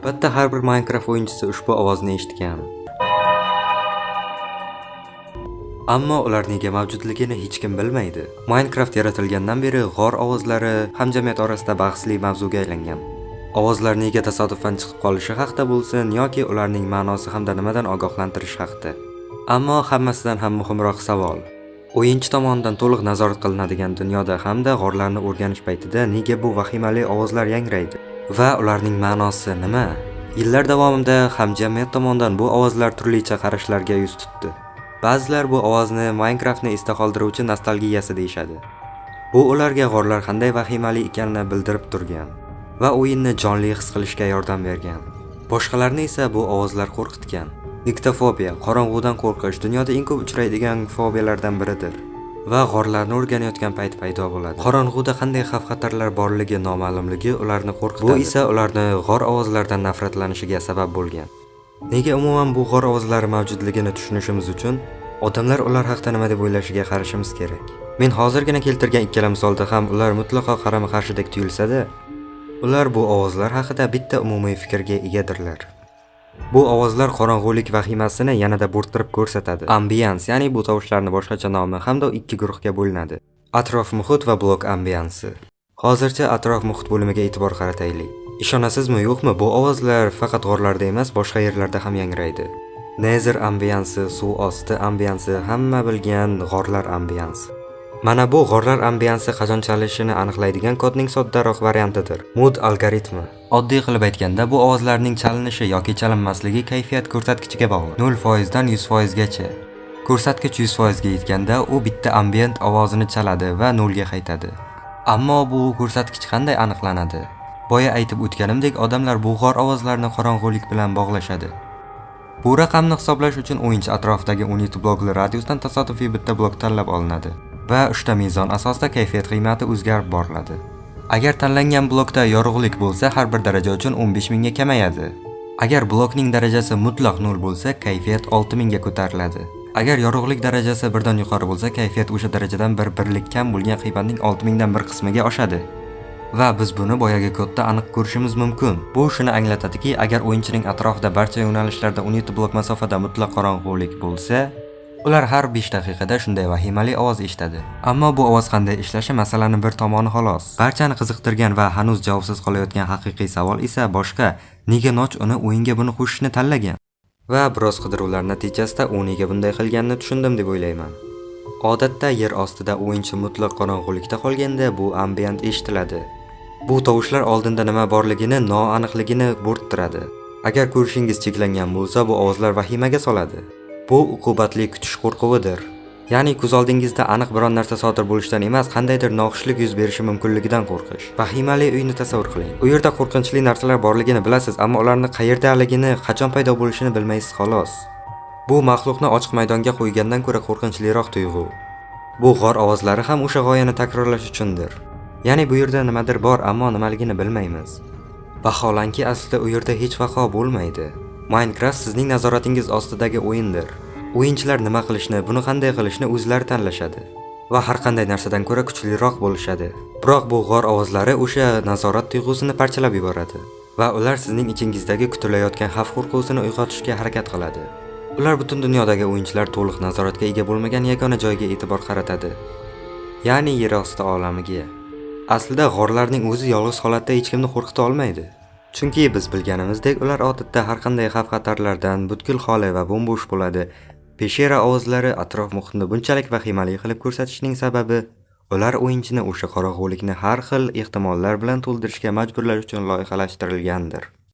Albatta, har bir Minecraft o'yinchisi ushbu ovozni eshitgan. Ammo ular nega mavjudligini hech kim bilmaydi. Minecraft yaratilgandan beri g'or ovozlari hamjamiyat orasida bahsli mavzuga aylangan. Ovozlar nega tasodifan chiqib qolishi haqida bo'lsin yoki ularning ma'nosi hamda nimadan ogohlantirish haqida. Ammo hammasidan ham muhimroq savol. O'yinchi tomonidan to'liq nazorat qilinadigan dunyoda hamda g'orlarni o'rganish paytida nega bu vahimali ovozlar yangraydi va ularning ma'nosi nima? Yillar davomida hamjamiyat tomonidan bu ovozlar turlicha qarashlarga yuz tutdi. Ba'zilar bu ovozni Minecraftni esda qoldiruvchi nostalgiyasi deyishadi. Bu ularga g'orlar qanday vahimali ekanini bildirib turgan va o'yinni jonli his qilishga yordam bergan. Boshqalarni esa bu ovozlar qo'rqitgan. Niktofobiya, qorong'udan qo'rqish dunyoda eng ko'p uchraydigan fobiyalardan biridir va g'orlarni o'rganayotgan payt paydo bo'ladi. Qorong'uda qanday xavf-xatarlar borligi noma'lumligi ularni qo'rqitadi. Bu esa ularni g'or ovozlaridan nafratlanishiga sabab bo'lgan. Nega umuman bu g'or ovozlari mavjudligini tushunishimiz uchun odamlar ular haqida nima deb o'ylashiga qarashimiz kerak. Men hozirgina keltirgan ikkala misolda ham ular mutlaqo qarama-qarshidek tuyulsa-da, ular bu ovozlar haqida bitta umumiy fikrga egadirlar. Bu ovozlar qorong'ulik vahimasini yanada bo'rttirib ko'rsatadi. Ambians, ya'ni bu tovushlarni boshqacha nomi hamda ikki guruhga bo'linadi. Atrof-muhit va blok ambiansi. Hozircha atrof-muhit bo'limiga e'tibor qarataylik. Ishonasizmi, yo'qmi, bu ovozlar faqat g'orlarda emas, boshqa yerlarda ham yangraydi. Nether ambiansi, suv osti ambiansi, hamma bilgan g'orlar ambiansi. Mana bu g'orlar ambiansi qachon chalishini aniqlaydigan kodning soddaroq variantidir. Mood algoritmi. Oddiy qilib aytganda, bu ovozlarning chalinishi yoki chalinmasligi kayfiyat ko'rsatkichiga bog'liq. 0% dan 100% gacha. Ko'rsatkich 100% ga yetganda u bitta ambient ovozini chaladi va 0 ga qaytadi. Ammo bu ko'rsatkich qanday aniqlanadi? Boya aytib o'tganimdek, odamlar bu g'or ovozlarini qorong'ulik bilan bog'lashadi. Bu raqamni hisoblash uchun o'yinchi atrofidagi 17 blokli radiusdan tasodifiy bitta blok tanlab olinadi va 3 ta mezon asosida kayfiyat qiymati o'zgarib boriladi. Agar tanlangan blokda yorug'lik bo'lsa, har bir daraja uchun 15 000 ga kamayadi. Agar blokning darajasi mutlaq 0 bo'lsa, kayfiyat 6000 ga ko'tariladi. Agar yorug'lik darajasi birdan yuqori bo'lsa, kayfiyat o'sha darajadan bir birlik kam bo'lgan qiymatning 6000 dan bir qismiga oshadi. Va biz buni boyagi kodda aniq ko'rishimiz mumkin. Bu shuni anglatadiki, agar o'yinchining atrofida barcha yo'nalishlarda 17 blok masofada mutlaq qorong'ulik bo'lsa, ular har 5 daqiqada shunday vahimali ovoz eshitadi. Ammo bu ovoz qanday ishlashi masalaning bir tomoni xolos. Barchani qiziqtirgan va hanuz javobsiz qolayotgan haqiqiy savol esa boshqa. Nega Notch uni o'yinga buni qo'shishni tanlagan? Va biroz qidiruvlar natijasida u nega bunday qilganini tushundim deb o'ylayman. Odatda yer ostida o'yinchi mutlaq qorong'ulikda qolganda bu ambient eshitiladi. Bu tovushlar oldinda nima borligini, noaniqligini bo'rttiradi. Agar ko'rishingiz cheklangan bo'lsa, bu ovozlar vahimaga soladi. Bu uqubatli kutish qo'rquvidir. Ya'ni ko'z oldingizda aniq biron narsa sodir bo'lishidan emas, qandaydir noxushlik yuz berishi mumkinligidan qo'rqish. Vahimali uyni tasavvur qiling. U yerda qo'rqinchli narsalar borligini bilasiz, ammo ularni qayerdaligini, qachon paydo bo'lishini bilmaysiz xolos. Bu maxluqni ochiq maydonga qo'ygandan ko'ra qo'rqinchliroq tuyg'u. Bu g'or ovozlari ham o'sha g'oyani takrorlash uchundir. Ya'ni bu yerda nimadir bor, ammo nimaligini bilmaymiz. Vaholanki aslida u yerda hech vaqo bo'lmaydi. Minecraft sizning nazoratingiz ostidagi o'yindir. O'yinchilar nima qilishni, buni qanday qilishni o'zlari tanlashadi va har qanday narsadan ko'ra kuchliroq bo'lishadi. Biroq bu g'or ovozlari o'sha nazorat tuyg'usini parchalab yuboradi va ular sizning ichingizdagi kutilayotgan xavf qo'rquvsini uyg'otishga harakat qiladi. Ular butun dunyodagi o'yinchilar to'liq nazoratga ega bo'lmagan yagona joyga e'tibor qaratadi. Ya'ni yer osti olamiga. Aslida g'orlarning o'zi yolg'iz holatda hech kimni qo'rqita olmaydi. Chunki biz bilganimizdek, ular odatda har qanday xavf-xatarlardan butkul xoli va bo'm-bo'sh bo'ladi. Пещера ovozlari atrof muhitni bunchalik vahimali qilib ko'rsatishining sababi ular o'yinchini o'sha qorong'ulikni har xil ehtimollar bilan to'ldirishga majburlash uchun loyihalashtirilgandir.